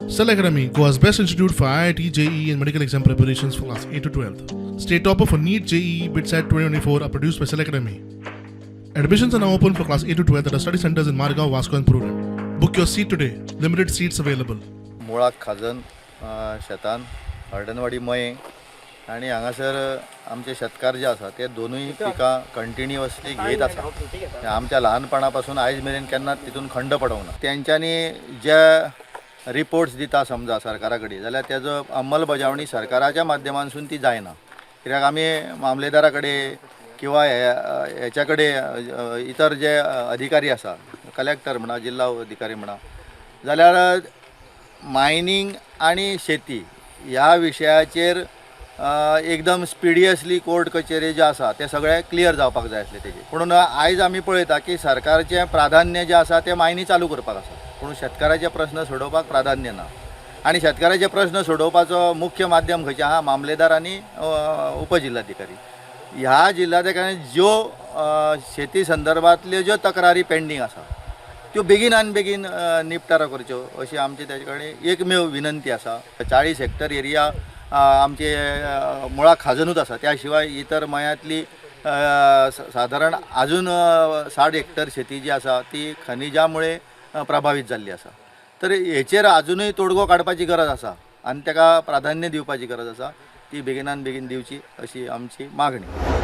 Cell Academy, Goa's best institute for IIT, JEE, and medical exam preparations for class 8 to 12. State topper for NEET, JEE, BITSAT 2024 are produced by Cell Academy. Admissions are now open for class 8 to 12 at our study centers in Margao, Vasco, and Purulem. Book your seat today. Limited seats available. मुळाक खाजन शेतान हळदणवाडी मयें आनी हांगासर आमचे शेतकार जे आसा ते दोनूय पिकां कंटिन्युअसली घेत आसा. आमच्या ल्हानपणा पासून आयज मेरेन केन्नाच तितून खंड पडोंक ना. तेंच्यांनी जे रिपोर्ट्स दिता समजा सरकारा कडेन, जाल्यार तेजो अंमलबजावणी सरकाराच्या माध्यमांसून ती जायना, कित्याक आमी मामलेदारा कडेन किंवा हेच्या कडेन, इतर जे अधिकारी आसा, कलेक्टर म्हणा, जिल्हा अधिकारी म्हणा, जाल्यार मायनींग आनी शेती ह्या विशयाचेर एकदम स्पिडियसली कोर्ट कचेरी जे आसा ते सगळे क्लियर जावपाक जाय आसले तेजे. पूण आयज आमी पळयता की सरकारचें प्राधान्य जें आसा तें मायनी चालू करपाक आसा, पूण शेतकाराचे प्रस्न सोडोवपाक प्राधान्य ना. आनी शेतकाराचे प्रस्न सोडोवपाचो मुख्य माध्यम खंयचें आहा? मामलेदार आनी उपजिल्हाधिकारी. ह्या जिल्हाधिकाऱ्यांनी ज्यो शेती संदर्भातल्यो ज्यो तक्रारी पेंडींग आसा त्यो बेगीन आनी बेगीन निपटारो करच्यो अशी आमची तेजे कडेन एकमेव विनंती आसा. 40 हेक्टर एरिया आमचे मुळाक खाजनूच आसा. त्या शिवाय इतर मयांतली सादारण अजून 60 हेक्टर शेती जी आसा ती खनिजा मुळे प्रभावीत जाल्ली आसा. तर हेचेर आजुनूय तोडगो काडपाची गरज आसा आनी ताका प्राधान्य दिवपाची गरज आसा. ती बेगिनान बेगीन दिवची अशी आमची मागणी.